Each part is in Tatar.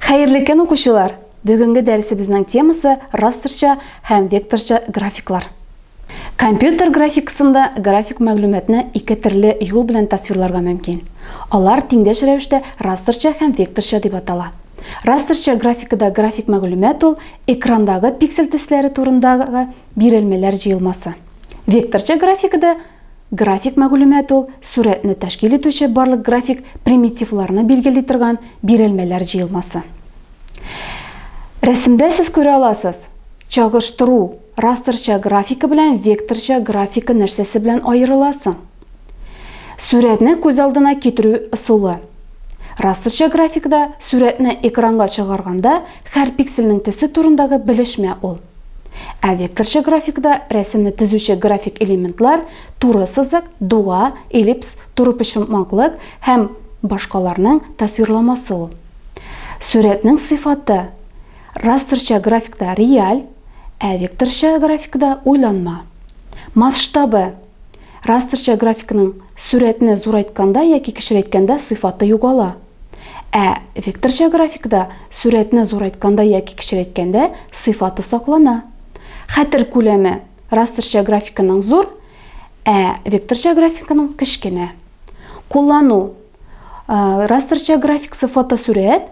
Хәерле көн, укучылар! Бүгенге дәресебезнең темасы растрча һәм векторча графиклар. Компьютер графикасында график мәгълүматны ике төрле юл белән тасвирларга мөмкин. Алар тиңдәш рәвештә растрча һәм векторча дип атала. Растрча графикада график мәгълүмат ул экрандагы пиксель төсләре турындагы бирелмәләр җыелмасы. Векторча графикада График мәгълүмат ул, сурәтне тәшкил итүче барлык график примитивларны билгели торган бирелмәләр җыелмасы. Рәсемдә сез күрә аласыз, чагыштыру растрча графика белән векторча графика нәрсәсе белән аерыла соң? Сурәтне күз алдына китерү ысулы. Растрча графикада сурәтне экранга чыгарганда һәр пиксельнең төсе турындагы белешмә ул. Ә векторча графикада рәсемне төзүче график элементлар туры сызык, дуга, эллипс, турыпочмаклык һәм башкаларның тасвирламасы ул. Сурәтнең сыйфаты растрча графикта реаль, ә векторча графикада уйланма. Масштабы растрча графиканың сурәтне зурайтканда яки кечерәйткәндә сыйфаты югала. Ә векторча графикада сурәтне зурайтканда яки кечерәйткәндә сыйфаты саклана. Хәтер күләме растрча графиканың зур, ә векторча графиканың кечкенә. Куллану. Растрча графикасы фотосурәт,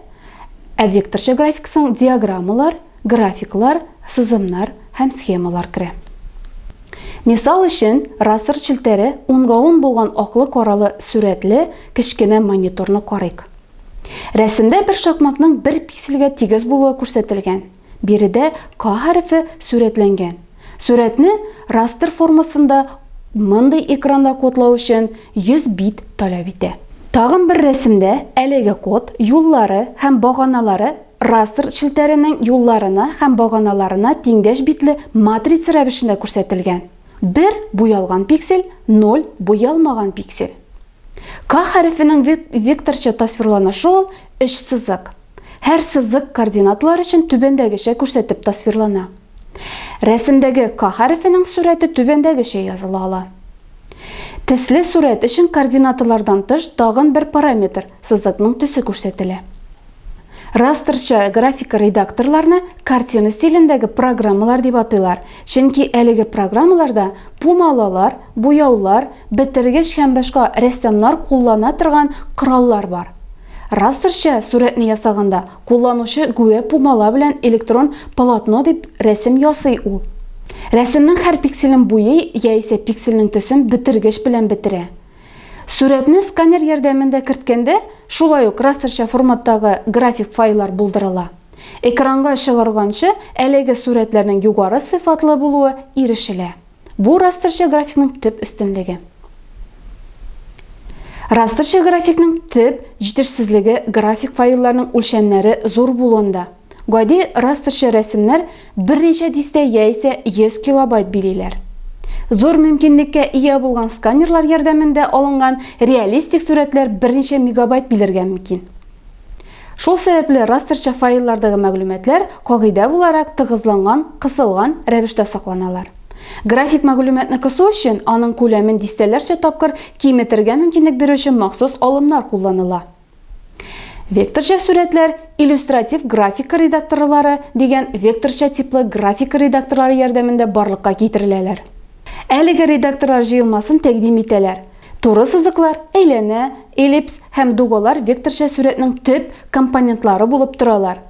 ә векторча графикасының диаграммалар, графиклар, сызымнар һәм схемалар керә. Мисал өчен, растр челтәре унга-ун булган аклы-каралы сурәтле кечкенә мониторны карыйк. Рәсемдә бер шакмакның бер пиксельгә тигез булуы күрсәтелгән. Биредә К хәрефе сурәтләнгән. Сурәтне растр формасында мондый экранда кодлау өчен 100 бит таләп итә. Тагын бер рәсемдә әлеге код юллары һәм баганалары Растр челтәренең юлларына һәм баганаларына тиңдәш битле матрица рәвешендә күрсәтелгән. Бер, буялган пиксель, ноль, буялмаган пиксель. К хәрефенең векторча тасвирланышы ул, өч сызык. Һәр сызык координаталар өчен түбәндәгечә күрсәтеп тасвирлана. Рәсемдәге К хәрефенең сурәте түбәндәгечә языла ала. Төсле сурәт өчен координаталардан тыш тагын бер параметр, сызыкның төсе күрсәтелә. Растрча графика редакторларны картина стилендәге программалар дип атыйлар, чөнки әлеге программаларда пумалалар, буяулар, бетергеч һәм башка рәссамнар куллана торган кораллар бар. Растрча сурәтне ясаганда кулланучы гүя пумала белән электрон полотно дип рәсем ясый ул. Рәсемнең һәр пикселен буйый яисә пиксельнең төсен бетергеч белән бетерә. Сурәтне сканер ярдәмендә керткәндә, шулай ук растрча форматтагы график файллар булдырыла. Экранга чыгарганчы, әлеге сурәтләрнең югары сыйфатлы булуы ирешелә. Бу растрча графикның төп өстенлеге. Растрча графикның төп җитешсезлеге график файлларның үлчәмнәре зур булуында. Гади растрча рәсемнәр берничә дистә яисә 100 килобайт билиләр. Зур мөмкинлеккә ия булган сканерлар ярдәмендә алынган реалистик сурәтләр берничә мегабайт билергә мөмкин. Шул сәбәпле растрча файллардагы мәгълүматлар кагыйдә буларак тыгызланган, кысылган, рәвештә сакланалар. График мәгълүматны кысу өчен аның күләмен дистәләрчә тапкыр киметергә мөмкинлек бирүче махсус алымнар кулланыла. Векторча сурәтләр иллюстратив графика редакторлары дигән векторча типлы графика редакторлары ярдәмендә барлыкка китереләләр. Әлеге редакторлар җыелмасын тәкъдим итәләр. Туры сызыклар, әйләнә, эллипс һәм дугалар векторча сурәтнең төп компонентлары булып торалар.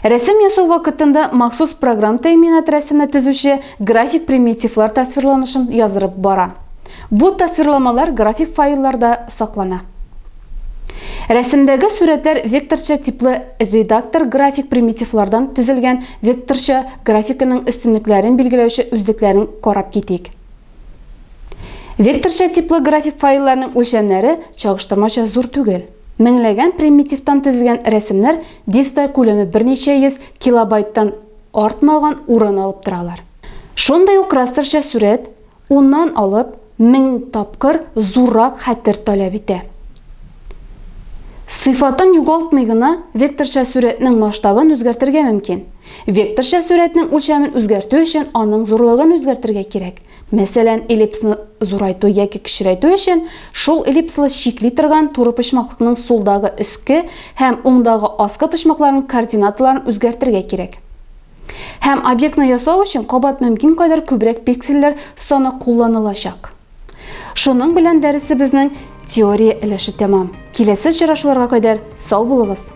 Рәсем ясау вакытында махсус програм тәэминат рәсемне төзүче график примитивлар тасвирланышын яздырып бара. Бу тасвирламалар график файлларда саклана. Рәсемдәге сурәтләр векторча типлы редактор график примитивлардан төзелгән векторча графиканың өстенлекләрен билгеләүче үзлекләрен карап китик. Векторча типлы график файлларның үлчәмнәре чагыштырмача зур түгел. Меңләгән примитивтан тезелгән рәсемнәр дискта күләме берничә йөз килобайттан артмаган урын алып торалар. Шундый ук растрча сурәт уннан алып 1000 тапкыр зуррак хәтер таләп итә. Сыйфатын югалтмый гына векторча сурәтнең масштабын үзгәртергә мөмкин. Векторча сурәтнең үлчәмен үзгәртү өчен аның зурлыгын үзгәртергә кирәк. Мәсәлән, эллипсны зурайту яки кечерәйтү өчен шул эллипслы чикли торган турыпочмаклыкның сулдагы өске һәм уңдагы аскы почмакларының координаталарын үзгәртергә кирәк. Һәм объектны ясау өчен кабат мөмкин кадәр күбрәк пиксельләр саны кулланылачак. Шуның белән дәресебезнең теория өлеше тәмам. Киләсе очрашуларга кадәр сау булыгыз!